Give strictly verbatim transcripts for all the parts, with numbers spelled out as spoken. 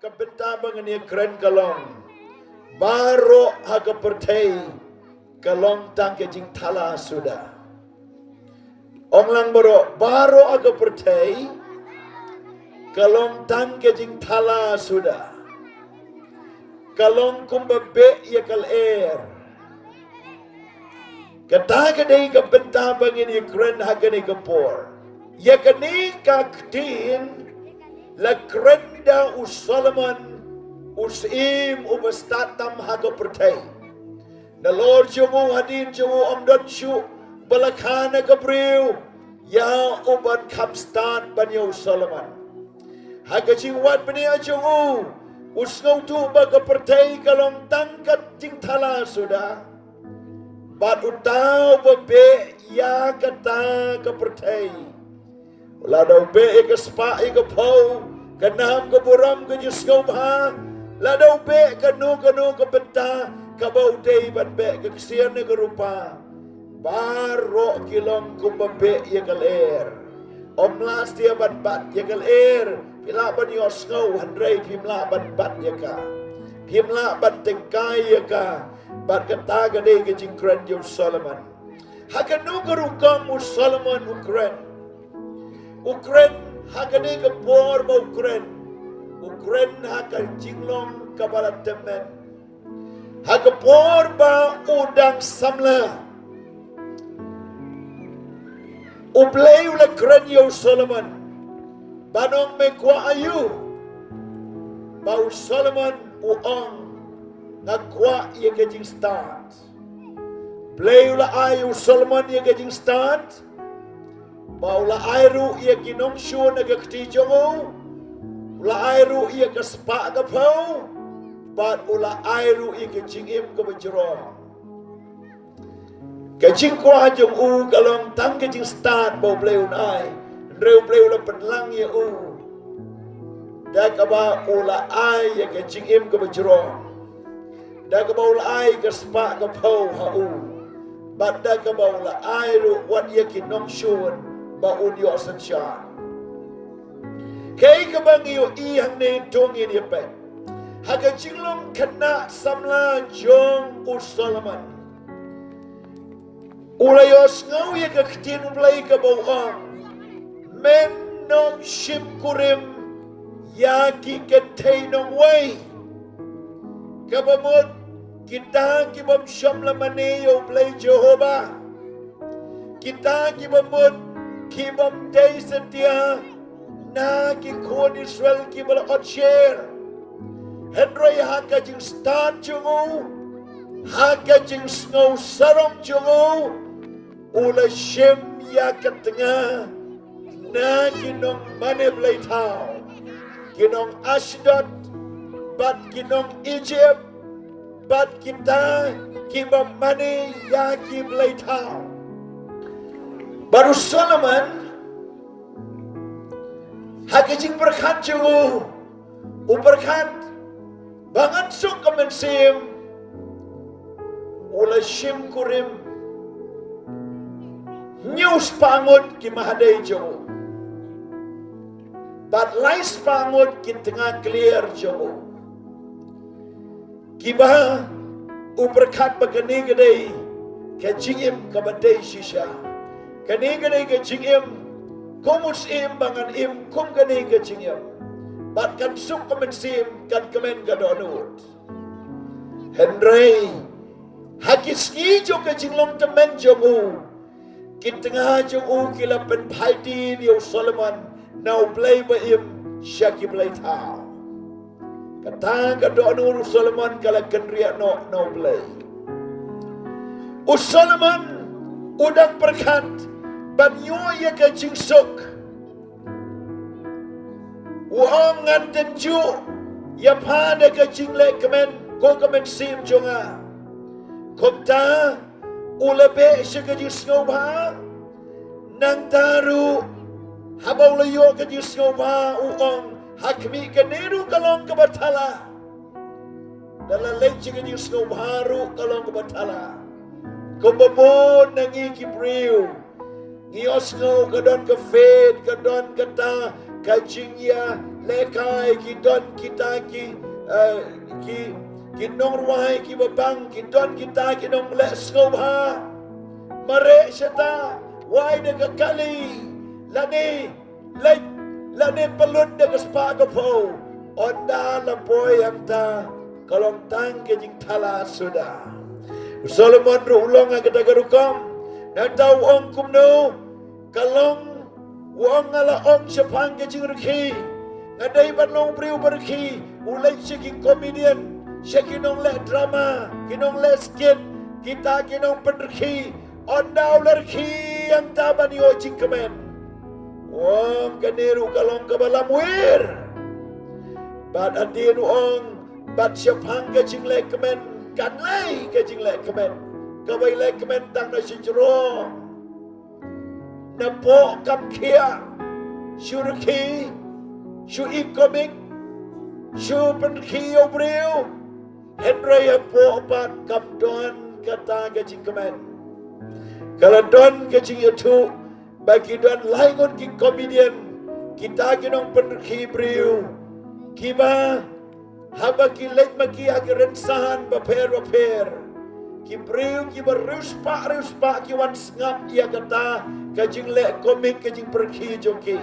Ka bynta ba ngan ïa kren ka long, baroh ha ka pyrthei ka long tang ka jingthala suda. Ong lang baroh, baroh ha ka pyrthei ka long tang ka jingthala suda. Ka long kumba beh ïa ka lyer. Kata ka dei ka bynta ba ngin ïa kren ha kane ka por. Ïa kane ka ktien la kren da u Solomon, u syiem uba stad tam ha ka pyrthei. Nalor jong u, hadien jong u, ym don shuh ba la kha na ka briew ïa u ban kham stad ban ïa u Solomon. Ha ka jingwad bniah jong u, u sngewthuh ba ka pyrthei ka long tang ka jingthala suda. Bad uta uba beh ïa kata ka pyrthei, lada u beh ïa ka spah ïa ka phew, ka nam ka burom, ka jingsngewbha, lada u beh kano kano ka bynta kaba u dei ban beh, ka ksiar ne ka rupa, baroh ki long kumba beh ïa ka lyer. Ym lah shuh ban bat ïa ka lyer. Phi lah ban ïohsngew, hynrei phim lah ban bat ïa ka. Phim lah ban tyngkai ïa ka. Bad kata ka dei ka jingkren jong u Solomon. Ha kano ka rukom u Solomon u kren? U kren ha kane ka por ba u kren, u kren ha ka jinglong kaba la tymmen. Ha ka por ba u dang samla, U Blei u la kren ïa u Solomon, ban ong, me kwah aïu? Ba u Solomon u ong, nga kwah ïa ka jingstad. Blei u la ai ïa u Solomon ïa ka jingstad, ba u la ai ruh ïa ki nongshun na ka kti jong u, u la ai ruh ïa ka spah ka phew, bad u la ai ruh ïa ka jingim kaba jrong. Ka jingkwah jong u ka long tang ka jingstad ba u Blei un ai. Hynrei u Blei u la pynlang ïa u da kaba u la ai ïa ka jingim kaba jrong, da kaba u la ai ka spah ka phew ha u, bad da kaba u la ai ruh wat ïa ki nongshun ba un ïoh synshar. Kaei kaba ngi ïohi hangne, to ngin ïa peit ha ka jinglong khynnah samla jong u Solomon. U la ïohsngew ïa ka ktien U Blei kaba u ong, men nym shim kurim ïa ki kynthei nongwei. Kaba mut kita ki bym shym la mane ïa U Blei Jehobah. Kita kiba mut ki bym dei satia na ki khun Israel kiba la ot sher. Hynrei ha ka jingstad jong u, ha ka jingsngew sarong jong u, u la shim ïa ka tnga na ki nongmane blei thaw, ki nong Ashdod bad ki nong Egypt, bad kita kiba mane ïa ki blei thaw. Bad u Solomon, ha ka jingpyrkhat jong u, u pyrkhat ba ngan suk ka mynsiem, u la shim kurim hynñiew spah ngut ki mahadei jong u, bad lai spah ngut ki tnga kliar jong u. Kiba u pyrkhat ba kane ka dei ka jingim kaba dei shisha. Kane ka dei ka jingim kum u syiem ba ngan im kum kane ka jingim, bad kan suk ka mynsiem, kan kmen ka dohnud. Hynrei ha ki sngi jong ka jinglong tymmen jong u, ki tnga jong u ki la pynphai dien ïa u Solomon na u blei ba im sha ki blei thaw. Kata ka dohnud u Solomon ka la kynriah noh na u Blei. U Solomon u dang pyrkhat ban ïoh ïa ka jingsuk. U ong, ngan tynjuh ïa pha da ka jingleh kmen ko ka mynsiem jong nga. Kumta u la beh sha ka jingsngewbha. Nangta ruh haba u la ïoh ka jingsngewbha, u ong, ha khmih, kane ruh ka long kaba thala. Da la leit sha ka jingsngewbha ruh ka long kaba thala. Kumba bun na ngi ki briew, ngi ïohsngew ka don ka faith, ka don kata ka jingïa Lehkai ki don kita ki, eh, ki, ki nongrwai kiba bang, ki don kita ki nongleh sngewbha. Mareh shata, wai da ka kali, lane leit, lane pynlut da ka spah ka phew. Ynda la poi hangta, ka long tang ka jingthala suda. U Solomon ruh u long ha kata ka rukom. Nangta u ong kumno? Ka long, u ong, nga la ong shaphang ka jingrkhie. Nga dei ban long briew ba rkhie. U leit sha ki comedian, sha ki nongleh drama, ki nongleh skit, kita ki nongpynrkhie. Ynda u la rkhie hangta ban ïoh jingkmen. U ong kane ruh ka long kaba lamwir. Bad hadien u ong, bad shaphang ka jingleh kmen, kan lei ka jingleh kmen. Kaba ïaleh kmen tang na shajrong. Na poh kam khia, shu rkhie, shu i comic, shu pynrkhie ïa u briew. Hynrei hapoh pat kam don kata ka jingkmen. Ka la don ka jingïathuh ba ki don laingut ki comedian, kita ki nongpynrkhie briew, kiba haba ki leit ma ki ha ki rynsan bapher bapher, ki briew kiba riewspah riewspah ki wan sngap ïa kata ka jingleh comic, ka jingpynrkhie jong ki.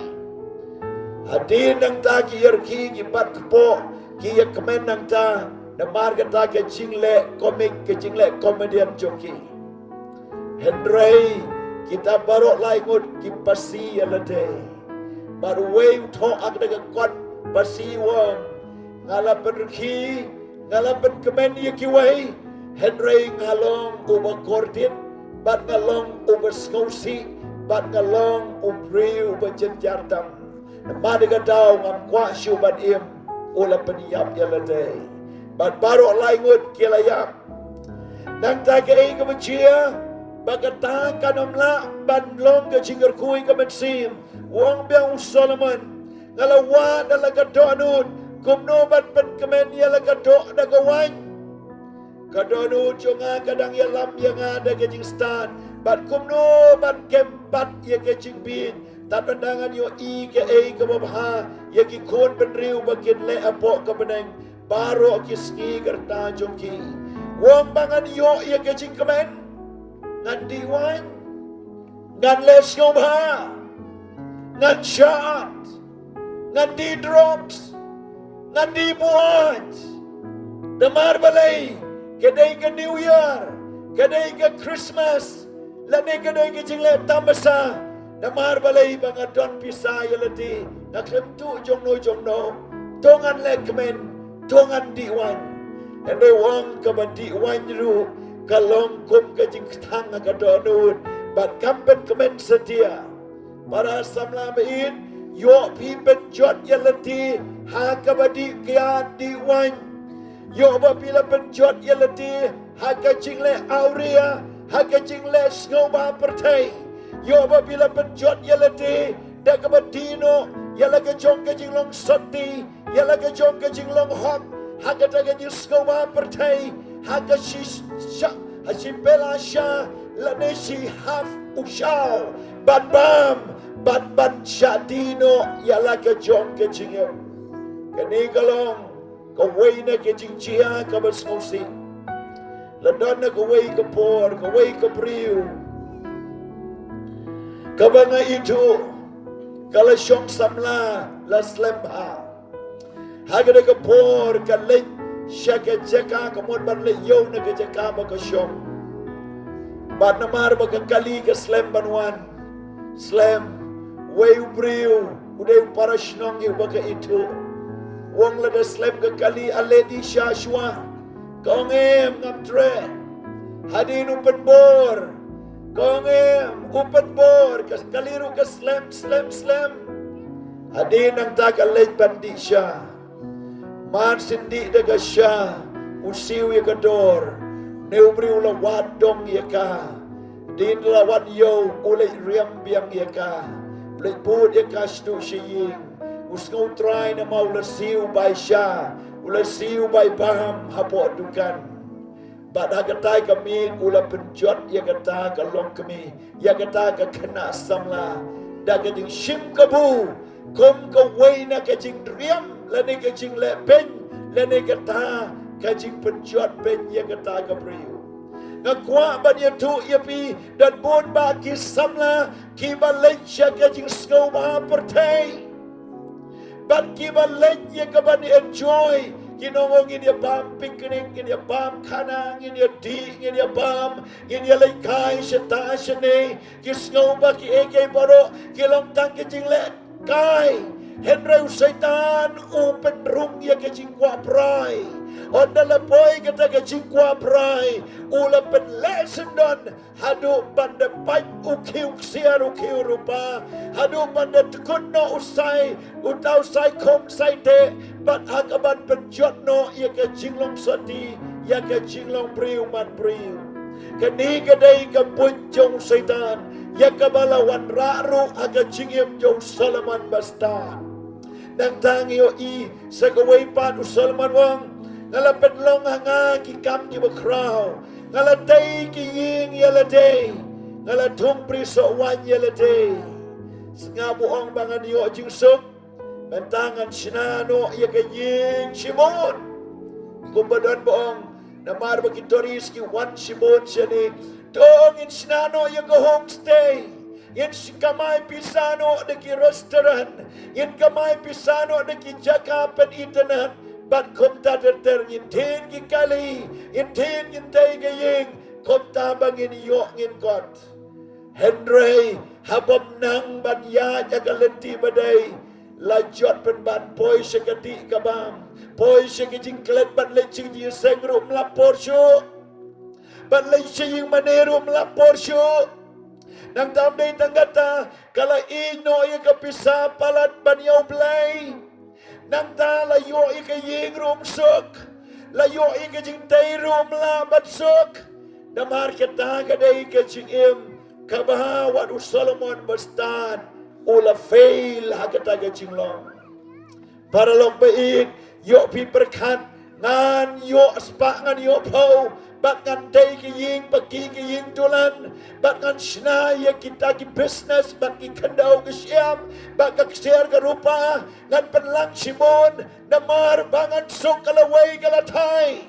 Hadien nangta ki ïarkhie, ki bat kpoh, ki ïakmen nangta namar kata ka jingleh comic, ka jingleh comedian jong ki. Hynrei kita baroh laingut ki phasi ïa lade. Bad uwei u thoh ha kata ka kot phasi u ong, nga la pynrkhie, nga la pynkmen ïa kiwei, hynrei nga long uba kordit, bad nga long uba sngewsih, bad nga long u briew uba jynjar tam. Namar kata ngam kwah shuh ban im, u la pynïap ïa lade. Bad baroh laingut ki la ïap. Nangta kaei kaba jia, ba kata kan ym lah ban long ka jingkyrkhu ïa ka mynsiem. U ong biang u Solomon, nga la wad da la ka dohnud, kumno ban pynkmen ïa la ka doh da ka waiñ. Ka dohnud jong nga ka dang ïalam ïa nga da ka jingstad, bad kumno ban kem pat ïa ka jingbit. Tad ynda ngan ïohi kaei kaba bha ïa ki khun bynriew ba kin leh hapoh ka bneng, baroh ki sngi ka rta jong ki. U ong ba ngan ïoh ïa ka jingkmen, ngan dih waiñ, ngan leh sngewbha, ngan shad, ngan dih drugs, ngan dih buaid. Namar balei? Ka dei ka New Year, ka dei ka Christmas, lane ka dei ka jingleh tamasa. Namar balei? Ba nga don pisa ïa lade, nga khlem tuh jongno jongno. To ngan leh kmen, to ngan dih waiñ. Hynrei u ong kaba dih waiñ ruh ka long kum ka jingkthang ha ka dohnud, bad kam pynkmen satia. Para samla baieit, ïoh phi pynjot ïa lade ha kaba dih kiad dih waiñ. Ïoh ba phi la pynjot ïa lade ha ka jingleh awria, ha ka jingleh sngewbha pyrthei. Ïoh ba phi la pynjot ïa lade da kaba die noh ïa la ka jong ka jinglong sotti, ïa la ka jong ka jinglong hok, ha kata ka jingsngewbha pyrthei, ha ka shi sha, ha shi pela sha, lane shi hap u shaw, ban bam, ban, ban shah die noh ïa la ka jong ka jingim. Kane ka long kawei na ka jingjia kaba sngewsih. La don na kawei ka por, kawei ka briew kaba nga ithuh, ka la shong samla, la slem bha. Ha kata ka por ka leit sha ka jaka, ka mut ban leit ïew na ka jaka ba ka shong. Bad namar ba ka kali ka slem ban wan, slem, wei u briew u dei u para shnong ïa uba ka ithuh. U ong lada slem ka kali, ale dih sha shuwa. Ka ong em, ngam treh. Hadien u pynbor. Ka ong em, u pynbor. Ka kali ruh ka slem, slem, slem. Hadien nangta ka leit ban dih sha. Mar syn dih da ka sha, u siew ïa ka dor. Ne u briew u la wad dong ïa ka. Hadien la wan ïew, u leit riam biang ïa ka. U leit bud ïa ka shaduh sha ïing. U sngewtrai namar u la siew bai sha, u la siew bai bam hapoh dukan. Bad ha kata ka miet u la pynjot ïa kata ka longkmie, ïa kata ka khynnah samla, da ka jingshim kabu, kum kawei na ka jingriam lane ka jingleh pyn lane kata ka jingpynjot pyn ïa kata ka briew. Nga kwah ban ïathuh ïa phi, don bun bah ki samla kiba leit sha ka jingsngewbha pyrthei, bad kiba leit ïa ka ban enjoy. Ki ong, ngin ïa bam picnic, ngin ïa bam khana, ngin ïa dih, ngin ïa bam, ngin ïa leit kai shata shane. Ki sngewbha kiei kiei baroh ki long tang ki jingleh kai. Hynrei u Soitan u pynrung ïa ka jingkwah brai. Hynda la poi kata ka jingkwah brai, u la pynleh syndon haduh ban da pait u khiew ksiar, u khiew rupa, haduh ban da tkut noh u sai, uta u sai khum sai teh, bad ha ka ban pynjot noh ïa ka jinglong sotti, ïa ka jinglong briew man briew. Kane ka dei ka buit jong u Soitan, ïa kaba la wanrah ruh ha ka jingim jong u Solomon bastad. Nangta ngi ïohi sa kawei pat u Solomon u ong, nga la pynlong ha nga ki kam kiba khraw, nga la tei ki ïing ïa lade, nga la thung prisoh waiñ ïa lade. Sngap, u ong ba ngan ïoh jingsuk, mynta ngan shna noh ïa ka ïing shibun. Kumba don ba ong, namar ba ki tourist ki wan shibun shane, to ngin shna noh ïa ka homestay. Ngin sh- kamai pisa noh da ki restaurant, ngin kamai pisa noh da ki jaka pynitynnad. Bad kumta ter ter ngin thied ki kali, ngin thied, ngin tei ka ïing, kumta ba ngin ïoh ngin kot. Hynrei ha bym nang ban ïaid ha ka lynti ba dei, la jot pynban poi sha ka dih ka bam, poi sha ka jingklet bad leit sha ka jingïaseng ruh ym lap por shuh. Bad leit sha ïing mane ruh ym lap por shuh. Nangta ym dei tang kata, ka la ïeh noh ïa ka pisa palat ban ïa U Blei. Nangta la ïoh ïa ka ïing ruh ym suk, la ïoh ïa ka jingtei ruh ym lah ban suk. Namar kata ka dei ka jingim kaba wat u Solomon bastad u la fail ha kata ka jinglong. Paralok ba ïeit, ïoh phi pyrkhat, ngan ïoh spah, ngan ïoh phew, bad ngan tei ki ïing, paki ki ïing dulan, bad ngan shna ïa kita ki business, bad ki khyndew ki shyiap, bad ka ksiar ka rupa, ngan pynlang shibun, namar ba ngan suk ka lawei ka lathai.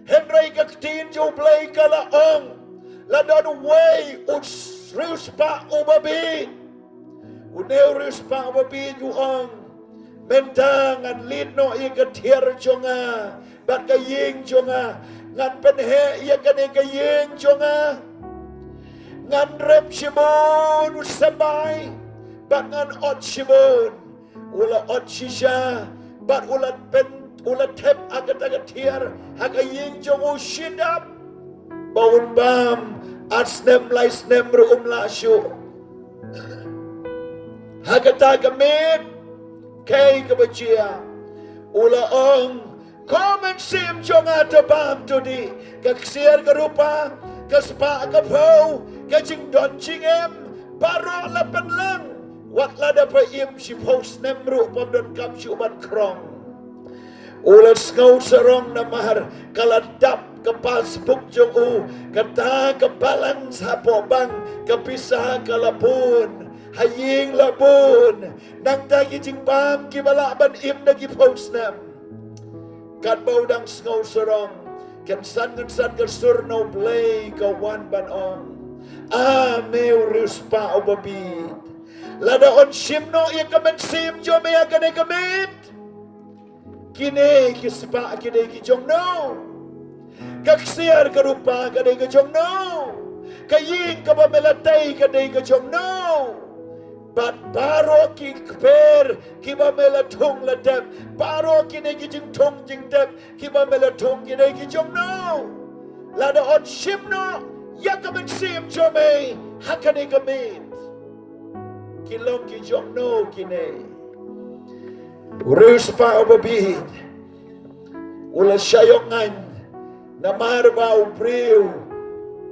Hynrei ka ktien jong U Blei ka la ong, la don uwei u riewspah uba bieit. Une u riewspah uba bieit u ong, mynta ngan leit noh ïa ka thiar jong nga bad ka ïing jong nga, ngan pynheh ïa kane ka ïing jong nga. Ngan rep shibun u symbai bad ngan ot shibun. U la ot shisha bad u la pyn, u la thep ha kata ka thiar ha ka ïing jong u shi dap, ba un bam ar snem lai snem ruh um lah shuh. Ha kata ka miet, kaei kaba jia? U la ong, ko mynsiem jong nga, to bam to dih, ka ksiar ka rupa, ka spah ka phew, ka jingdon jingem, baroh la pynlang. Wat lada pha im shiphew snem ruh pham donkam shuh ban krong. U la sngew sarong namar ka la dap ka passbook jong u, kata ka balance hapoh bank, ka pisa ka la bun, ha ïing la bun. Nangta ki jingbam kiba lah ban im da ki phew snem. Katba u dang sngew sarong, kynsan kynsan ka sur na U Blei ka wan ban ong, a me u riewspah uba bieit, lada yn shim noh ïa ka mynsiem jong me ha kane ka miet. Kine ki spah ki dei ki jong no? Ka ksiar ka rupa ka dei ka jong no? Ka ïing kaba me la tei ka dei ka jong no? Bad baroh ki kper kiba me la thung la tep, baroh kine ki jingthung jingtep kiba me la thung ki dei ki jong no? Lada yn shim noh ïa ka mynsiem jong me ha kane ka miet, ki long ki jong no kine? U riewspah uba bieit u la shah ïoh ngaiñ, namar ba u briew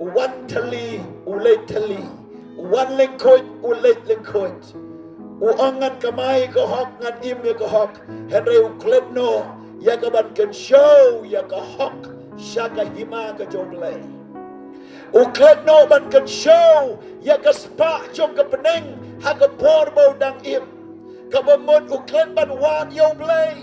u wan thylli, u leit thylli, u wan lyngkhuid, u leit lyngkhuid. U ong, ngan kamai ka hok, ngan im ïa ka hok, hynrei u klet noh ïa ka ban kynshew ïa ka hok sha ka hima ka jong U Blei. U klet noh ban kynshew ïa ka spah jong ka bneng Ha ka por ba u dang im, kaba mut u klet ban wad ïa U Blei,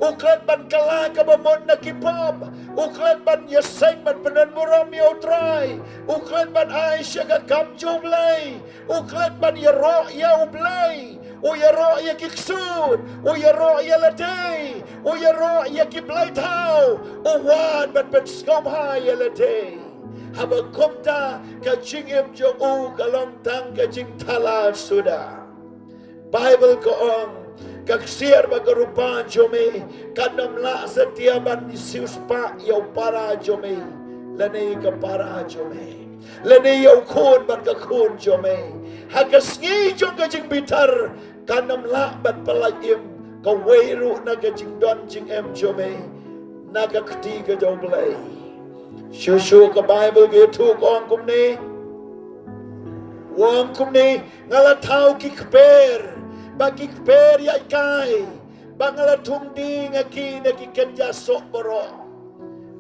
u klet ban kylla kaba mut na ki pop, u klet ban ïaseng ban pynban burom ïa U Trai, u klet ban ai sha ka kam jong U Blei, u klet ban ïaroh ïa U Blei, u ïaroh ïa ki ksuid, u ïaroh ïa lade, u ïaroh ïa ki blei thaw, u wad ban pynsngewbha ïa lade. Haba kumta ka jingim jong u ka long tang ka jingthala suda. Baibl ka ong, ka ksiar bad ka rupa jong me kan ym lah satia ban siewspah ïa u para jong me, lane ka para jong me, lane ïa u khun bad ka khun jong me. Ha ka sngi jong ka jingbitar kan ym lah ban pyllait im kawei ruh na ka jingdon jingem jong me na ka kti ka jong U Blei. Shuh shuh ka Baibl ka ïathuh ka ong kumne. Ong kumne, nga la thaw ki kper, ba ki kper ïaid kai, ba nga la thung ding ïa ki na ki kynja soh baroh.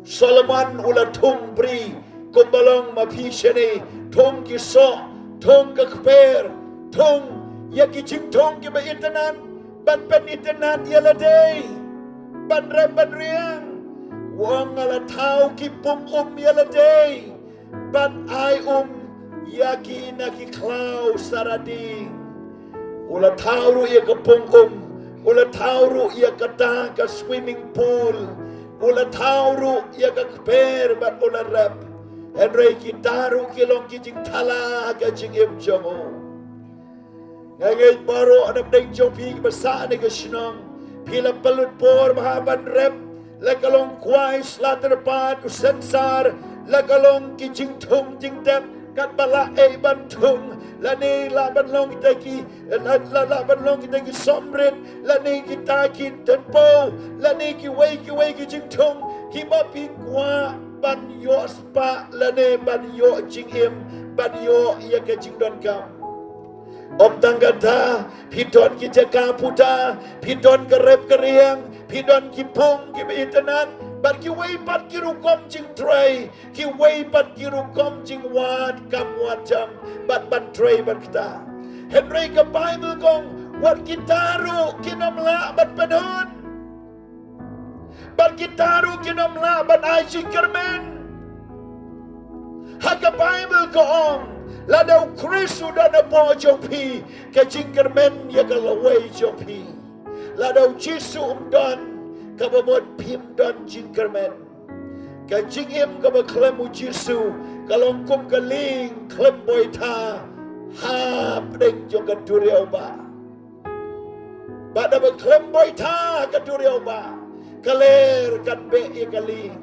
Solomon u la thung bri kumba long ma phi shane, thung ki soh, thung ka kper, thung ïa ki jingthung kiba itynnad, ban pynitynnad ïa lade, ban rep ban riang. U ong nga la thaw ki pung um ïa lade, ban ai um ïa ki na ki khlaw sarading. U la thaw ruh ïa ka pung um, u la thaw ruh ïa kata ka swimming pool, u la thaw ruh ïa ka kper bad u la rep. Hynrei kita ruh ki long ki jingthala ha ka jingim jong u. Nga ngeit baroh na pdeng jong phi ba sah ne ka shnong, phi la pynlut por bha ban rep, la ka long kwai sla tyrpad u sensar, la ka long ki jingthung jingtep katba lah ei ban thung, lane lah ban long kita ki, la, la, lah ban long kita ki somrit, lane kita ki tynpo, lane kiwei kiwei ki jingthung kiba phi kwah ban ïoh spah lane ban ïoh jingim, ban ïoh ïa ka jingdonkam. Ym tang kata, phi don ki jaka puta, phi don ka rep ka riang, phi don ki pung kiba itynnad, bad kiwei pat ki rukom jingtrei, kiwei pat ki rukom jingwad kam wad jam, bad ban trei ban kta. Hynrei ka Baibl ka ong, wat kita ruh kin ym lah ban pynhun. Bad kita ruh kin ym lah ban ai jingkyrmen. Ha ka Baibl ka ong, lada U Khrist u don hapoh jong phi, ka jingkyrmen ïa ka lawei jong phi. Lada U Jisu um don, kaba mut phim don jingkyrmen. Ka jingim kaba khlem U Jisu ka long kum ka lieng khlem boitha hapdeng jong ka duriaw ba. Bad haba khlem boitha ka duriaw ba, ka ler kan beh ïa ka lieng,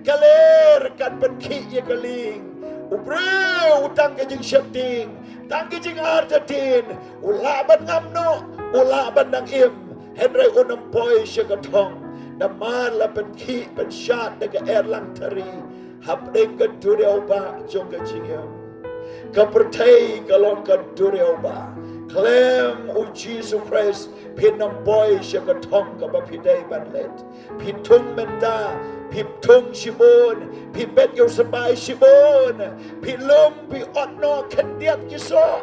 ka ler kan pynkhih ïa ka lieng. U briew u tang ka jingsheptieng, tang ka jingartatien, u lah ban ngam noh, u lah ban dang im, hynrei un ym poi sha ka thong, namar la pynkhih pynshad da ka erlang thari hapdeng ka duriaw ba jong ka jingim. Ka pyrthei ka long ka duriaw ba. Khlem U Jisu Khrist phin ym poi sha ka thong kaba phi dei ban leit. Phi thung mynta, phi thung shibun, phi bet ïa u symbai shibun, phi lum, phi ot noh khyndiat ki soh.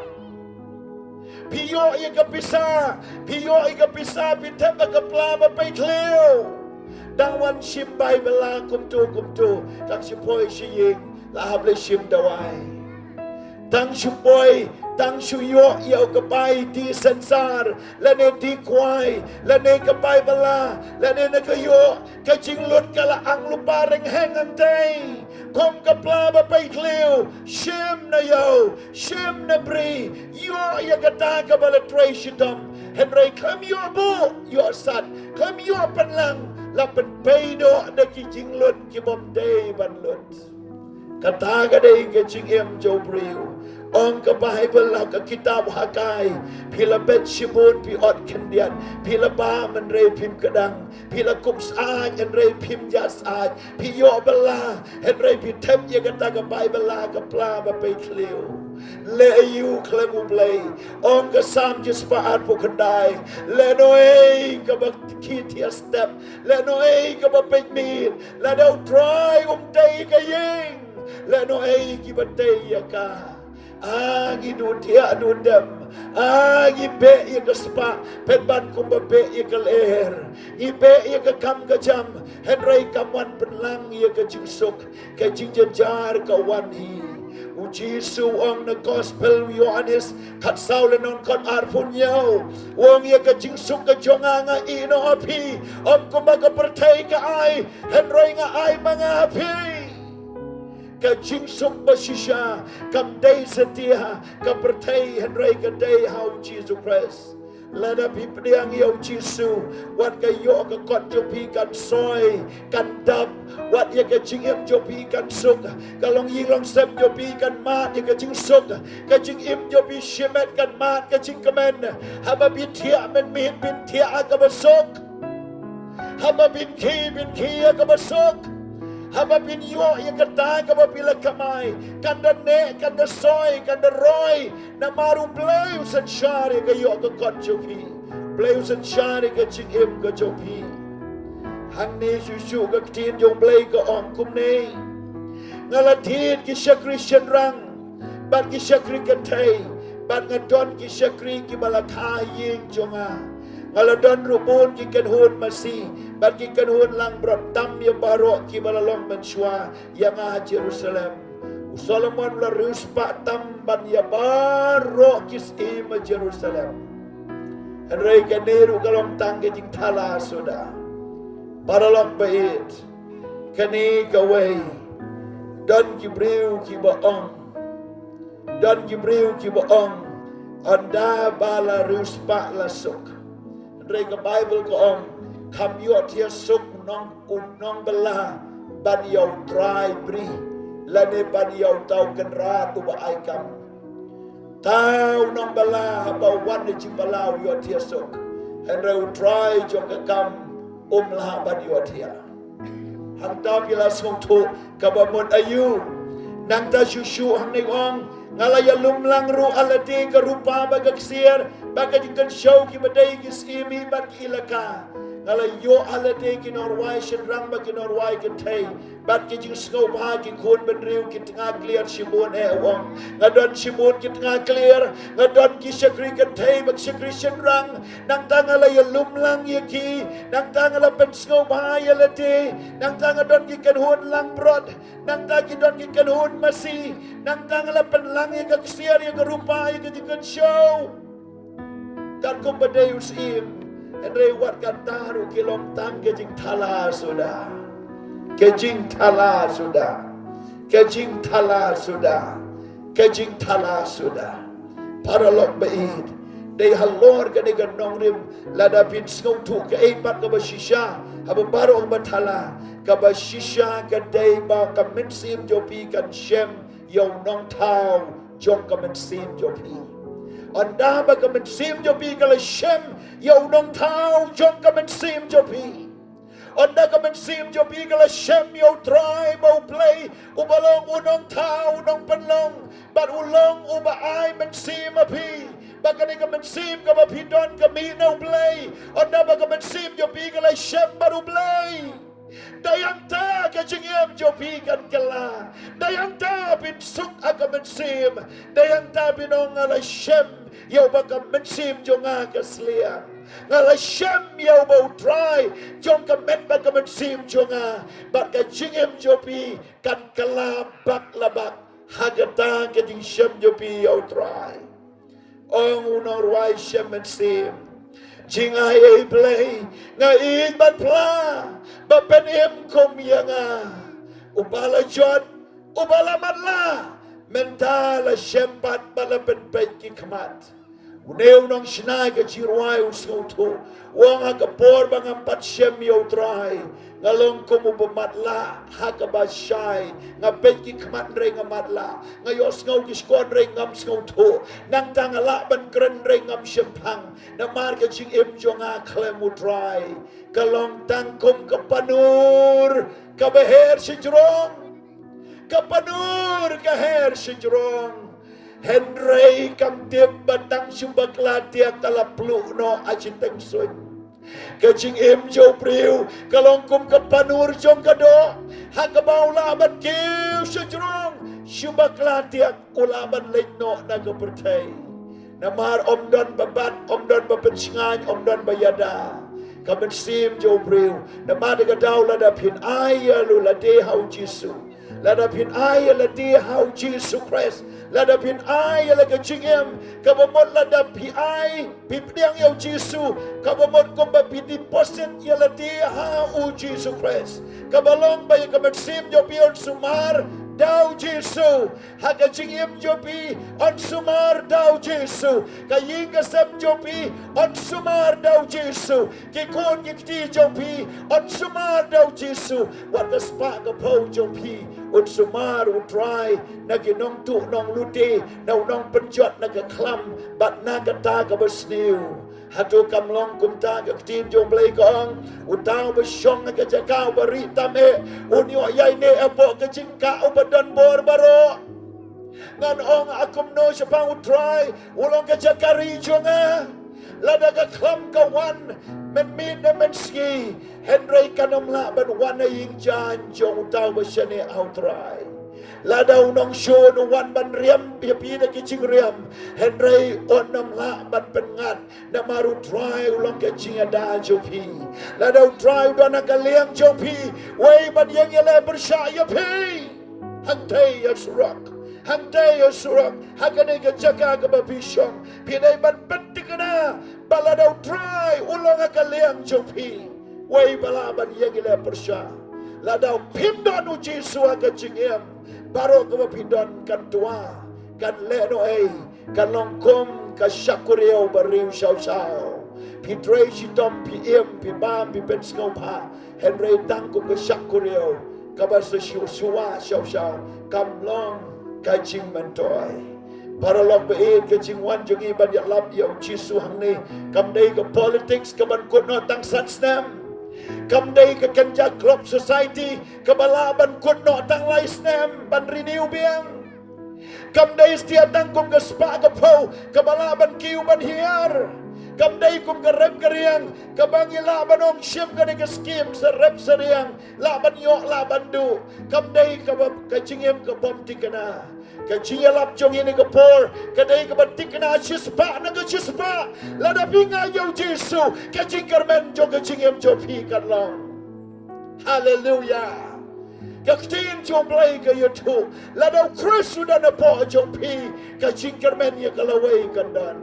Phi ïoh ïa ka pisa, phi ïoh ïa ka pisa, phi thep ha ka pla ba pei thliew. Dang wan shim bai bylla kumto kumto, tang shu poi sha ïing, la hap leit shim dawai. Tang shu poi, tang shu ïoh ïa ka bai die sensar, lane die kwai, lane ka bai bylla, lane na ka ïoh, ka jinglut ka la ang lypa ryngheng hangtei. Kum ka pla ba pei thliew, shim na ïew, shim na bri, ïoh ïa kata kaba la trei shitom. Hynrei khlem ïoh buh, ïoh sat, khlem ïoh pynlang, la pynpei noh da ki jinglut ki bym dei ban lut. Kata ka dei ka jingim jong u briew. Ong ka Baibl ha ka kitab Hagai, phi la bet shibun phi ot khyndiat, phi la bam hynrei phim kdang, phi la kup syaid hynrei phim ïa syaid, phi ïoh bylla hynrei phi thep ïa kata ka bai bylla ha ka pla ba pei thliew. Leh aïu khlem U Blei? Ong ka Salm shispah arphew khyndai, leh noh ei kaba khie thiah step, leh noh ei kaba peit miet, lada U Trai um tei ka ïing, leh noh ei kiba tei ïa ka. A ngi duh thiah duh dem, Ah, ngi beh ïa ka spah pynban kumba beh ïa ka lyer. Ngi beh ïa ka kam ka jam, hynrei kam wan pynlang ïa ka jingsuk. Ka jingjynjar ka wan hi. U Jisu u ong na gospel u Ïoannis khatsaw lynnong khatar phew hynñiew, u ong ïa ka jingsuk ka jong nga nga ïehnoh ha phi. Ym kumba ka pyrthei ka ai, hynrei nga ai ma nga ha phi. Ka jingsuk ba shisha kam dei satia ka pyrthei, hynrei ka dei ha u Jisu Khrist. Lada phi pdiang ïa u Jisu, wat ka ïoh ka kot jong phi kan soi, kan dap, wat ïa ka jingim jong phi kan suk, ka longïing longsem jong phi kan mad ïa ka jingsuk, ka jingim jong phi shimet kan mad ka jingkmen. Haba phi thiah mynmiet phin thiah ha kaba suk. Haba phin khie phin khie ha kaba suk. Haba phin ïoh ïa kata kaba phi la kamai, kan da neh, kan da soi, kan da roi. Namar U Blei u synshar ïa ka ïoh ka kot jong phi. U Blei u synshar ïa ka jingim ka jong phi. Hangne shuh shuh ka ktien jong U Blei ka ong kumne: Nga la thied ki shakri shynrang bad ki shakri kynthei, bad nga don ki shakri kiba la kha ha ïing jong nga. Nga la don ruh bun ki kynhun masi bad ki kynhun langbrot, tam ïa baroh kiba la long mynshuwa ïa nga ha Jerusalem. U Solomon u la riewspah tam ban ïa baroh ki syiem ha Jerusalem. Hynrei kane ruh ka long tang ka jingthala suda. Paralok ba ïeit, kane kawei, don ki briew kiba ong, don ki briew kiba ong, ynda ba la riewspah la suk. Hynrei ka Baibl ka ong, kam ïohthiah suk u nong, u nongbylla ban ïa U Trai bri, lane ban ïa uta u kynrad uba ai kam. Uta u nongbylla haba u wan na jingbylla u ïohthiah suk, hynrei U Trai jong ka kam um lah ban ïohthiah. Hangta phi la sngewthuh kaba mut aïu? Nangta shuh shuh hangne u ong, nga la ïalum lang ruh ha lade ka rupa bad ka ksiar bad ka jingkynshew kiba dei ki syiem bad ki elaka. Nga la ïoh ha lade ki nongrwai shynrang bad ki nongrwai kynthei bad ki jingsngewbha ki khun bynriew ki tnga kliar shibun, eh, u ong. Nga don shibun ki tnga kliar, nga don ki shakri kynthei bad shakri shynrang. Nangta nga la ïalum lang ïa ki, nangta nga la pynsngewbha ïa lade, nangta nga don ki kynhun langbrot, nangta ki don ki kynhun masi, nangta nga la pynlang ïa ka ksiar, ïa ka rupa, ïa ka jingkynshew. Katkum ba dei u syiem, hynrei wat kata ruh ki long tang ka jingthala suda. Ka jingthala suda. Ka jingthala suda. Ka jingthala suda. Paralok ba ïeit, dei halor kane ka nongrim, lada phin sngewthuh kaei pat kaba shisha ha baroh kaba thala, kaba shisha ka dei ba ka mynsiem jong phi kan shem ïa u nongthaw jong ka mynsiem jong phi. Ynda ba ka mynsiem jong phi ka la shem ïa u nongthaw jong ka mynsiem jong phi, ynda ka mynsiem jong phi ka la shem ïa U Trai ba U Blei uba long u nongthaw, u nongpynlong, bad u long uba ai mynsiem ha phi, ba kane ka mynsiem kaba phi don ka mih na U Blei. Ynda ba ka mynsiem jong phi ka la shem bad U Blei, dei hangta ka jingim jong phi kan kylla. Dei hangta phin suk ha ka mynsiem. Dei hangta phin ong, nga la shem ïa uba ka mynsiem jong nga ka sliang. Nga la shem ïa uba U Trai jong ka met bad ka mynsiem jong nga. Bad ka jingim jong phi kan kylla bak la bak ha kata ka jingshem jong phi ïa U Trai. Ong u nongrwai shem mynsiem, jingai ei Blei, nga ïeit ban phla ba pynim kum ïa nga. Uba la jot, uba la matlah, mynta la shem pat bad la pynpeit ki khmat. Une u nongshna ka jingrwai u sngewthuh, u ong, ha ka por ba ngam pat shem ïa U Trai, nga long kum uba matlah ha kaba shai. Nga peit ki khmat hynrei ngam matlah, nga ïohsngew ki shkor hynrei ngam sngewthuh. Nangta nga lah ban kren hynrei ngam shemphang, namar ka jingim jong nga khlem U Trai ka long tang kum ka panur kaba her shajrong. Ka panur ka her shajrong, hynrei kam tip ba tang shu bakla tiak ka la pluh noh ha shiteng suiñ. Ka jingim jong u briew ka long kum ka panur jong ka doh, ha kaba u lah ban kiew shajrong, shu bakla tiak u lah ban leit noh na ka pyrthei. Namar ym don ba bat, ym don ba pynshngaiñ, ym don ba ïada. Ka mynsiem jong u briew. Namar da ka daw lada phin ai ïa lade ha u Jisu, lada phin ai ïa lade ha u Jisu Khrist, lada phin ai ïa la ka jingim, kaba mut lada phi ai, phi pdiang ïa u Jisu, kaba mut kumba phi deposit ïa lade ha u Jisu Khrist. Kaba long ba ïa ka mynsiem jong phi yn sumar da u Jisu. Ha ka jingim jong phi yn sumar da u Jisu. Ka ïing ka sem jong phi yn sumar da u Jisu. Ki khun ki kti jong phi yn sumar da u Jisu. Wat ka spah ka phew jong phi yn sumar u Trai na ki nongtuh nonglute, na u nongpynjot, na ka khlam bad na kata kaba sniew. Hato kam long kumta? Ka ktien jong u Blei ka ong, uta uba shong ha ka jaka uba rieh tam eh, un ïoh ïaineh hapoh ka jingkah uba don bor baroh. Ngan ong, a kumno shaphang u Trai, u long ka jaka rieh jong nga? Lada ka khlam ka wan mynmiet ne mynsngi, hynrei kan ym lah ban wan ha ïing jaiñ jong uta uba shaniah ha u Trai. Lada u nongshun u wan ban riam ïa phi da ki jingriam, hynrei un ym lah ban pynngat, namar u Trai u long ka jingïada jong phi. Lada u Trai u don ha ka liang jong phi, wei ban ïeng ïaleh pyrshah ïa phi? Hangtei ha surok, hangtei ha surok, ha kane ka jaka kaba phi shong, phi dei ban pynthikna ba lada u Trai u long ha ka liang jong phi, wei ba lah ban ïeng ïaleh pyrshah? Lada phim don u Jisu ha ka jingim, baroh kaba phi don kan twa, kan leh noh ei, kan long kum ka shakri ba rieh shaw shaw. Phi trei shitom, phi im, phi bam, phi pynsngewbha, hynrei tang kum ka shakri kaba sa shu shuwa shaw shaw, kam long ka jingmyntoi. Paralok ba ïeit, ka jingwan jong ngi ban ïalap ïa u Jisu hangne kam dei ka politics kaban kut noh tang san snem. Kam dei ka Kynja Club Society kaba lah ban kut noh tang lai snem ban renew biang. Kam dei satia tang kum ka spah ka phew kaba lah ban kiew ban hiar. Kam dei kum ka rep ka riang kaba ngi lah ban ong shim kane ka skim sa rep sa riang, lah ban ïoh lah ban duh. Kam dei kaba, ka jingim ka bym thikna. Ka jingïalap jong ngi ha kane ka por ka dei kaba thikna shispah na ka shispah. Lada phi ngeit ïa u Jisu, ka jingkyrmen jong ka jingim jong phi kan long. Haleluya. Ka ktien jong u Blei ka ïathuh, lada u Khrist u don hapoh jong phi, ka jingkyrmen ïa ka lawei kan don.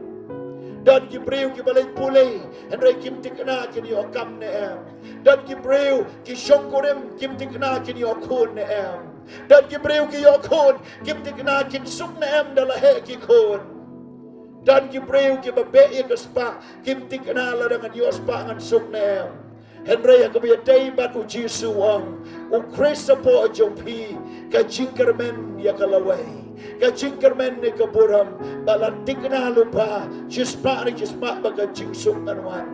Don ki briew kiba leit pule, hynrei kim thikna kin ïoh kam ne em. Don ki briew ki shongkurim, kim thikna kin ïoh khun ne em. Don ki briew ki ïoh khun, kim thikna kin suk ne em da la heh ki khun. Don ki briew kiba beh ïa ka spah, kim thikna lada ngan ïoh spah ngan suk ne em. Hynrei ha kaba ïadei bad u Jisu u ong, u Khrist hapoh jong phi, ka jingkyrmen ïa ka lawei, ka jingkyrmen ïa ka burom, ba la thikna lypa shispah ne shispah ba ka jingsuk kan wan.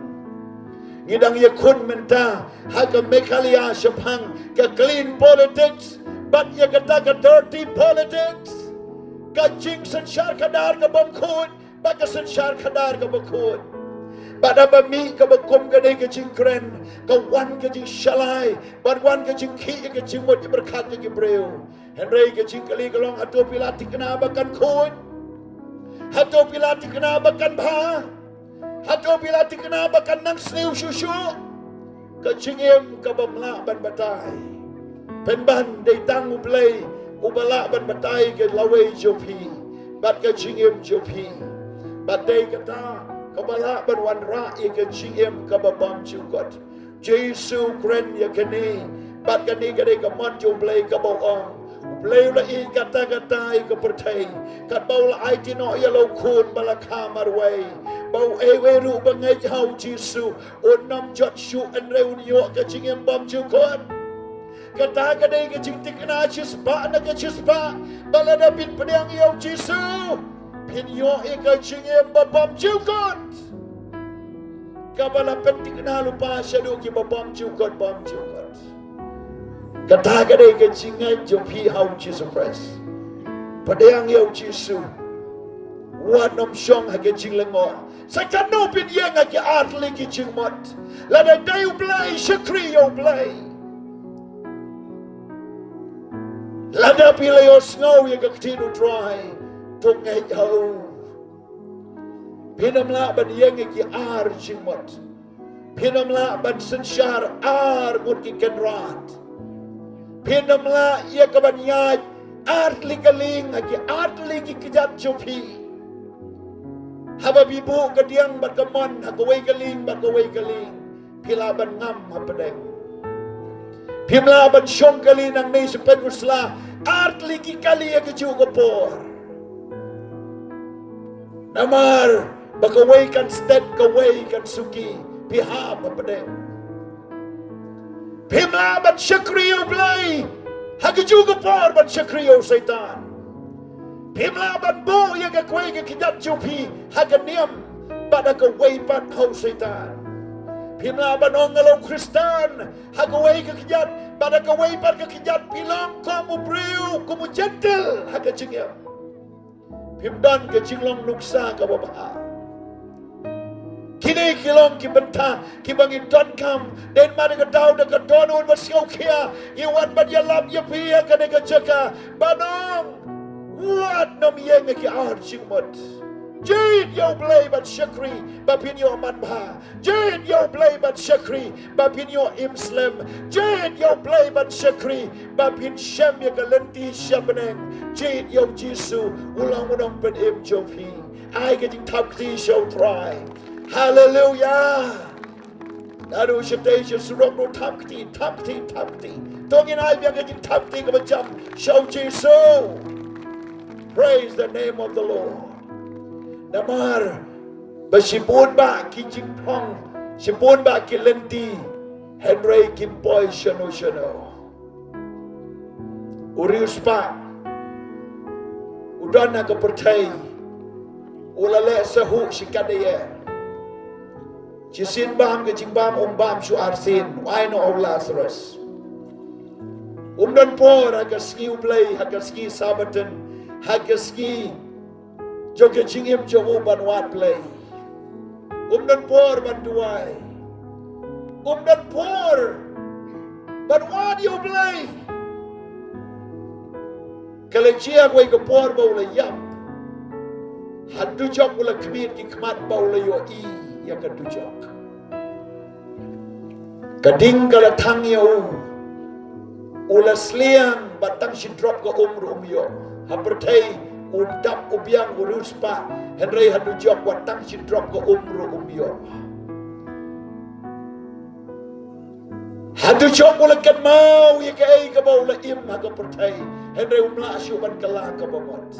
Ngi dang ïakhun mynta ha ka Meghalaya shaphang ka clean politics bad ïa kata ka dirty politics, ka jingsynshar khadar ka bym khuid bad ka synshar khadar kaba khuid. Bad haba mih kaba kum kane ka jingkren, ka wan ka jingshalai bad wan ka jingkhih ïa ka jingmut jingpyrkhat jong ki briew. Hynrei ka jingkylli ka long, hato phi la thikna ba kan khuid? Hato phi la thikna ba kan bha? Hato phi la thikna ba kan nang sniew shuh shuh? Ka jingim ka bym lah ban batai. Pynban dei tang u Blei uba lah ban batai ka lawei jong phi bad ka jingim jong phi. Bad dei kata kaba lah ban wanrah ïa ka jingim kaba bymjukut. Jisu u kren ïa kane, bad kane ka dei ka mon jong u Blei kaba u ong, u Blei u la ïeit katta katta ïa ka pyrthei, katba u la aiti noh ïa la u khun ba la kha marwei, ba uei uei ruh ba ngeit ha u Jisu un ym jot shuh, hynrei un ïoh ka jingim bymjukut. Kata ka dei ka jingthikna shispah na ka shispah, ba lada phin pdiang ïa u Jisu, phin ïoh ïa ka jingim ba bymjukut, kaba la pynthikna lypa shaduh kiba bymjukut bymjukut. Kata ka dei ka jingngeit jong phi ha u Jisu Khrist. Pdiang ïa u Jisu. Wat nym shong ha ka jinglyngngoh. Sa katno phin ïeng ha ki artylli ki jingmut, lada dei u Blei, shakri ïa u Blei. Lada phi la ïohsngew ïa ka ktien u Trai, to ngeit ha u. Phin ym lah ban ïeng ïa ki ar jingmut. Phin ym lah ban synshar ar ngut ki kynrad. Phin ym lah ïa ka ban ïaid ar tylli ka lieng ha ki ar tylli ki kjat jong phi. Haba phi buh ka diang bad ka mon ha kawei ka lieng bad kawei ka lieng, phi lah ban ngam hapdeng. Phim lah ban shong kali nangne shapen u sla ar tylli ki kali ha kajuh ka por. Namar ba kawei kan stet, kawei kan suki, phi hap hapdeng. Phim lah ban shakri ïa U Blei ha kajuh ka por ban shakri ïa u Soitan. Phim lah ban buh ïa ka kawei ka kjat jong phi ha ka niam bad ha kawei pat ha u Soitan. Phim lah ban ong nga long Khristan ha kawei ka kjat bad ha kawei pat ka kjat phi long kum u briew, kum u Jentil ha ka jingim. Phim don ka jinglong nuksa kaba bha. Kine ki long ki bynta kiba ngi donkam. Dei ma ka daw da ka dohnud ba sngewkhia ngi wan ban ïalap ïa phi ha kane ka jaka ban ong, wat nym ïeng ïa ki ar jingmut. Jied ïa U Blei ban shakri ba phin ïoh manbha. Jied ïa U Blei ban shakri ba phin ïoh im slem. Jied ïa U Blei ban shakri ba phin shem ïa ka lynti sha bneng. Jied ïa U Jisu, u long u nongpynim jong phi. Ai ka jingthap kti sha U Trai. Haleluya. Naduh shatei sha surok ruh thap kti, thap kti, thap kti. To ngin ai biang ka jingthap kti kaba jam sha U Jisu. Praise the name of the Lord. Namar ba shibun bah ki jingpang, shibun bah ki lynti, hynrei kim poi shano shano. U riewspah u don ha ka pyrthei, u la leh sahuh shi katdei. Shisien bam ka jingbam um bam shuh arsien, u ai noh u Lasarus. Um don por ha ka sngi U Blei, ha ka sngi Sabbaton, ha ka sngi jong ka jingim jong u ban wad Blei. Um don por ban duwai. Um don por ban wad ïa U Blei. Ka la jia kawei ka por ba u la ïap. Ha dujok u la khmih ki khmat ba u la ïohi ïa ka dujok. Ka ding ka la thang ïa u. U la sliang bad tang shi drop ka um ruh um ïoh. Ha pyrthei u dap u biang u riewspah, hynrei ha dujok wat tang shi drop ka um ruh um ïoh. Ha dujok u la kynmaw ïa kaei kaba u la im ha ka pyrthei, hynrei um lah shuh ban kylla kaba mut.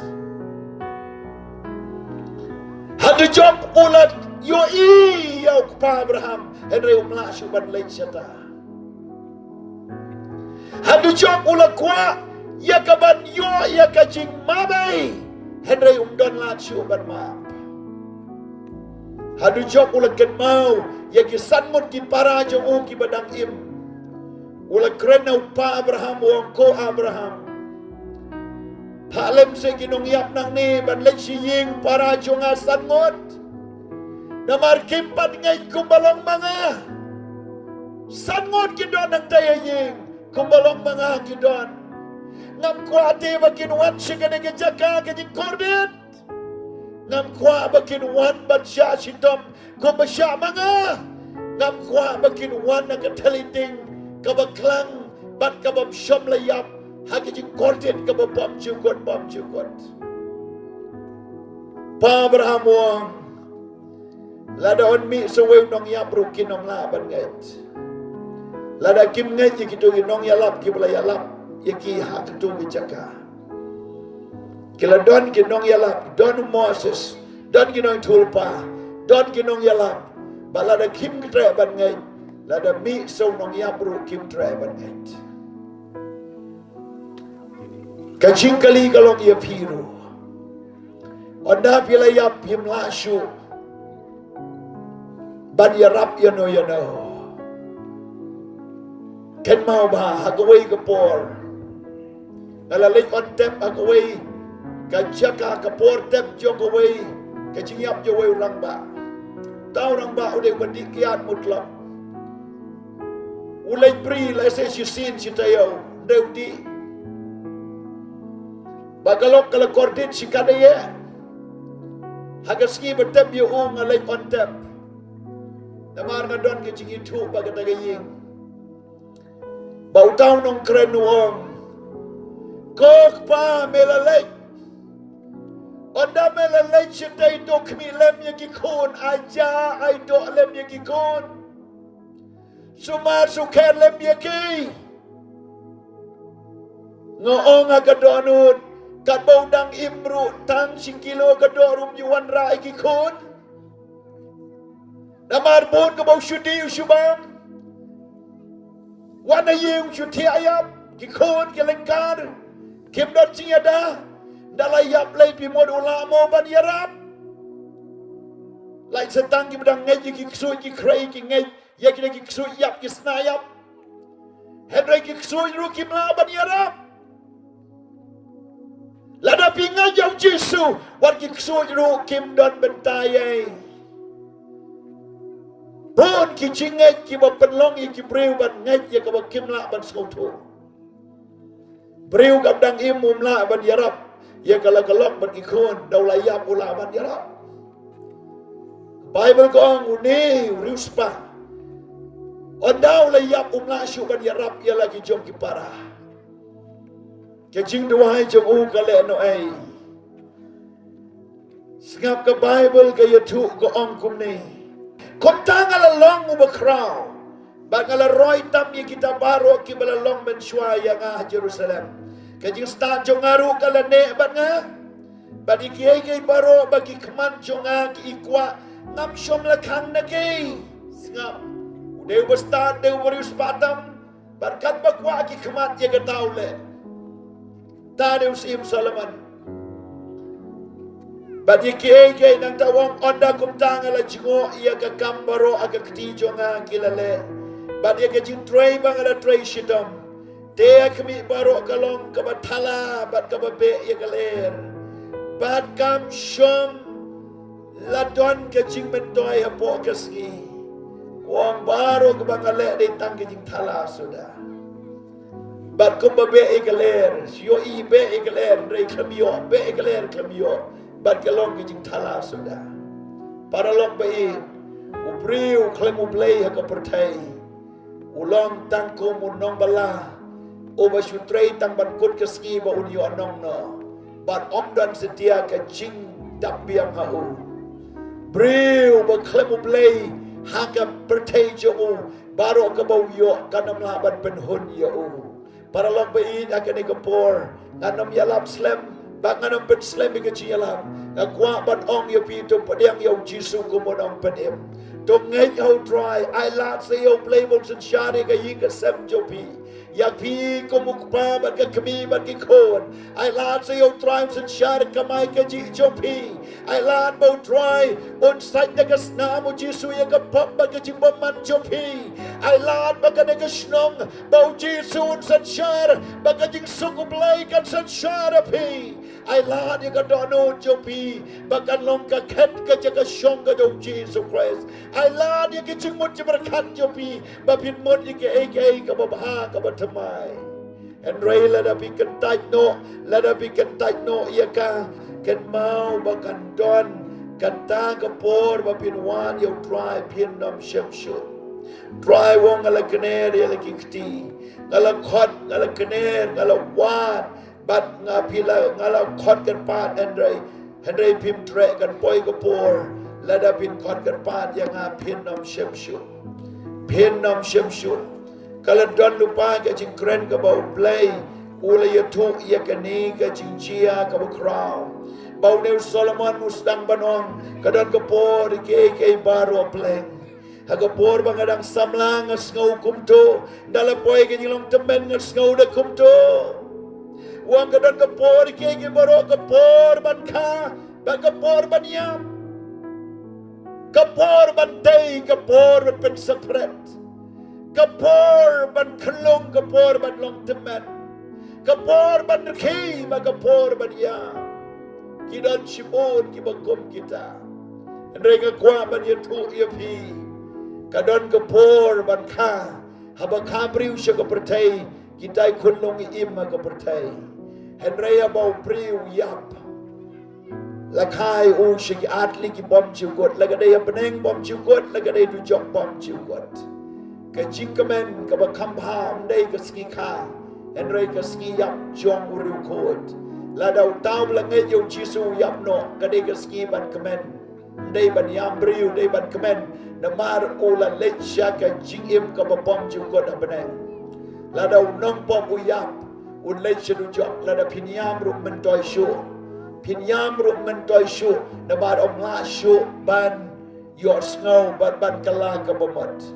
Ha dujok u la ïohi ïa u kpa Abraham, hynrei um lah shuh ban leit shata. Ha dujok u la kwah ïa ka ban ïoh ïa ka jingmabei, hynrei um don lad shuh ban map. Ha dujok u la kynmaw ïa ki san ngut ki para jong u kiba dang im. U la kren na u kpa Abraham, u ong, ko Abraham, phah lem seh ki nongïap nangne ban leit sha ïing para jong nga san ngut. Namar kim pat ngeit kumba long ma nga. San ngut ki don hangtai ha ïing, kumba long ma nga ki don. Ngam kwah te ba kin wan sha kane ka jaka ka jingkordit. Ngam kwah ba kin wan ban shah shitom kumba shah ma nga. Ngam kwah ba kin wan ha ka thylliej ding kaba klang bad kabym shym la ïap, ha ka jingkordit kaba bymjukut bymjukut. Pa Abraham u ong, lada un mih sa uwei u nongïap ruh kin ym lah ban ngeit. Lada kim ngeit ïa kito ki nongïalap kiba la ïalap ïa ki ha kito ki jaka. Ki la don ki nongïalap, don u Moses, don ki nongïathuhlypa, don ki nongïalap. Bad lada kim ktreh ban ngeit, lada mih sa u nongïap ruh kim treh ban ngeit. Ka jingkylli ka long ïa phi ruh. Ynda phi la ïap phim lah shuh ban ïarap ïano ïano. Kynmaw ba ha kawei ka por nga la leit on tep ha kawei ka jaka, ka por tep jong kawei ka jingïap jong uwei u rangbah. Uta u rangbah u dei uba dih kiad mutlop. U leit bri lehse shisien shi taïew, u dei u dih. Ba ka lok ka la kordit shi katdei. Ha ka sngi ba tep ïa u nga leit on tep. Namar nga don ka jingithuh ba kata ka ïing. Ba uta u nongkren u ong, "Ko kpa, me la leit. Ynda me la leit shatei, to khmih lem ïa ki khun, ai ja, ai doh lem ïa ki khun. Sumar sukher lem ïa ki." Nga ong ha ka dohnud, katba u dang im ruh tang shi kilo ka doh ruh ym ju wanrah ïa ki khun. Namar bun kaba u shu die u shu bam. Wan ha ïing u shu thiah ïap, ki khun ki lyngkar. Kim don jingïada. Ynda la ïap lei phi mut u lah mo ban ïarap? Lait sa tang kiba dang ngeit ïa ki ksuid ki khrei, ki ngeit ïa kine ki ksuid ïap, ki sna ïap. Hynrei ki ksuid ruh kim lah ban ïarap. Lada phi ngeit ïa u Jisu, wat ki ksuid ruh kim don bynta ei. Bun ki jingngeit kiba pynlong ïa ki briew ban ngeit ïa kaba kim lah ban sngewthuh. Briew kaba dang im um lah ban ïarap ïa ka la ka lok bad ki khun, da u la ïap u lah ban ïarap. Baibl ka ong, une u riewspah, ynda u la ïap um lah shuh ban ïarap ïa la ki jong ki para. Ka jingduwai jong u ka leh noh ei? Sngap, ka Baibl ka ïathuh, ka ong kumne: Kumta nga la long uba khraw, bad nga la roi tam ïa kita baroh kiba la long mynshuwa ïa nga ha Jerusalem. Ka jingstad jong nga ruh ka la neh bad nga, bad ïa kiei kiei baroh ba ki khmat jong nga ki kwah, ngam shym la khang na ki. Sngap, u dei uba stad, dei uba riewspah tam, bad katba kwah ki khmat ïa kata u leh. Ta dei u Syiem Solomon. Bad ïa kiei kiei, nangta u ong, ynda kumta nga la jngoh ïa ka kam baroh ha ka kti jong nga ki la leh, bad ïa ka jingtrei ba nga la trei shitom. Te ha khmih baroh ka long kaba thala bad kaba beh ïa ka lyer, bad kam shym la don ka jingmyntoi hapoh ka sngi. U ong, baroh kaba nga leh dei tang ka jingthala suda. Bad kumba beh ïa ka lyer, ïohi beh ïa ka lyer, hynrei khlem ïoh, beh ïa ka lyer khlem ïoh, bad ka long ka jingthala suda. Paralok ba ïeit, u briew khlem U Blei ha ka pyrthei u long tang kum u nongbylla uba shu trei tang ban kut ka sngi ba un ïoh nongno, bad ym don satia ka jingdap biang ha u. Briew ba khlem U Blei ha ka pyrthei jong u, baroh kaba u ïoh kan ym lah ban pynhun ïa u. Paralok ba ïeit, ha kane ka por ngan ym ïalap slem, bad ngan ym pynslem ïa ka jingïalap. Nga kwah ban ong ïa phi, to pdiang ïa u Jisu kum u Nongpynim. To ngeit ha U Trai, ai lad sa ïa U Blei ba un synshar ïa ka ïing ka sem jong phi. Ïa phi kum u kpa bad ka kmie bad ki khun, ai lad sa ïa U Trai un synshar kamai kajih jong phi. Ai lad ba U Trai un sait da ka snam U Jisu ïa ka pop bad ka jingbymman jong phi. Ai lad ba kane ka shnong ba U Jisu un synshar, ba ka jingsuk U Blei kan synshar ha phi. Ai lad ïa ka dohnud jong phi ba kan long ka khet ka jaka shong ka jong U Jisu Khrist. Ai lad ïa ka jingmut jingpyrkhat jong phi ba phin mut ïa kaei kaei kaba bha kaba thymmai. Hynrei lada phi kyntait noh, lada phi kyntait noh ïa ka, kynmaw ba kan don kata ka por ba phin wan ïa U Trai phin ym shym shuh. Trai u ong, nga la kner ïa la ki kti, nga la khot, nga la kner, nga la wad, bad nga phi la, nga la khot kyrpad, hynrei, hynrei phim treh. Kan poi ka por lada phin khot kyrpad ïa nga phin ym shym shuh. Phin ym shym shuh. Ka la don lypa ka jingkren kaba U Blei u la ïathuh ïa kane ka jingjia kaba khraw, ba une u Solomon u sdang ban ong, ka don ka por ïa kiei kiei baroh pleng. Ha ka por ba nga dang samla nga sngew kumto, ynda la poi ka jinglong tymmen nga sngew da kumto. U ong, ka don ka por ïa kiei kiei baroh, ka por ban kha bad ka por ban ïap, ka por ban tei, ka por ban pynsaphriang, ka por ban khyllung, ka por ban long tymmen, ka por ban rkhie bad ka por ban ïap. Ki don shibun kiba kum kita. Hynrei nga kwah ban ïathuh ïa phi, ka don ka por ban kha. Haba kha briew sha ka pyrthei, kita ki khunlung im ha ka pyrthei. Hynrei haba u briew ïap, La kha ïa u sha ki atli ki bymjukut, la ka dei ha bneng bymjukut, la ka dei dujok bymjukut. Ka jingkmen kaba kham bha ym dei ka sngi kha, hynrei ka sngi ïap jong u riewkhuid. Lada uta uba la ngeit ïa u Jisu u ïap noh, ka dei ka sngi ban kmen. Ym dei ban ïam briew, dei ban kmen. Namar u la leit sha ka jingim kaba bymjukut ha bneng. Lada u nongpop u ïap, un leit sha dujok. Lada phin ïam ruh myntoi shuh. Phin ïam ruh myntoi shuh, namar ym lah shuh ban ïohsngew bad ban kylla kaba mut.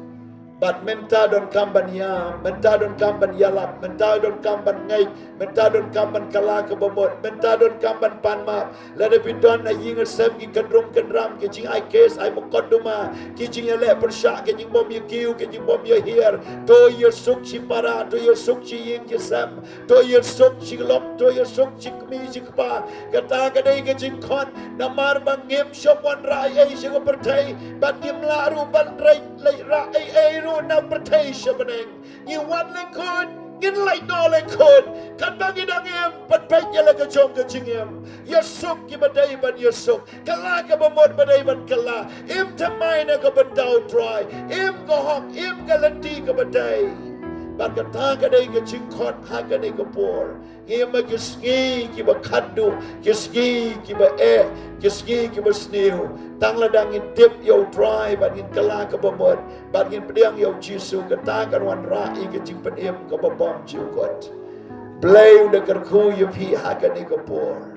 Bad mynta donkam ban ïam, mynta donkam ban ïalap, mynta donkam ban ngeit, mynta donkam ban kylla kaba mut, mynta donkam ban pan map. Lada phi don ha ïing ha sem ki kynrum kynram, ki jingai kes, ai mukotduma, ki jingïaleh pyrshah, ki jingbym ïakiew, ki jingbym ïahiar. To ïasuk shipara, to ïasuk shi ïing shi sem, to ïasuk shi lok, to ïasuk shi kmie shi kpa. Kata ka dei ka jingkhot, namar ba ngim shym wanrah ei ei sha ka pyrthei, bad ngim lah ruh ban rah, leit rah ei ei ruh na pyrthei sha bneng. Ngi wan lyngkhuid, ngin leit noh lyngkhuid. Katba ngi dang im, pynpeit ïa la ka jong ka jingim. Ïasuk kiba dei ban ïasuk, kylla kaba mut ba dei ban kylla. Im thymmai na ka bynta U Trai, im ka hok, im ka lynti kaba dei. Bad kata ka dei ka jingkhot ha kane ka por. Ngim ha ki sngi kiba khatduh, ki sngi kiba eh, ki sngi kiba sniew. Tang lada ngin tip ïa U Trai bad ngin kylla kaba mut, bad ngin pdiang ïa U Jisu, kata kan wanrah ïa ka jingpynim kaba bymjukut. Blei un da kyrkhu ïa phi ha kane ka por.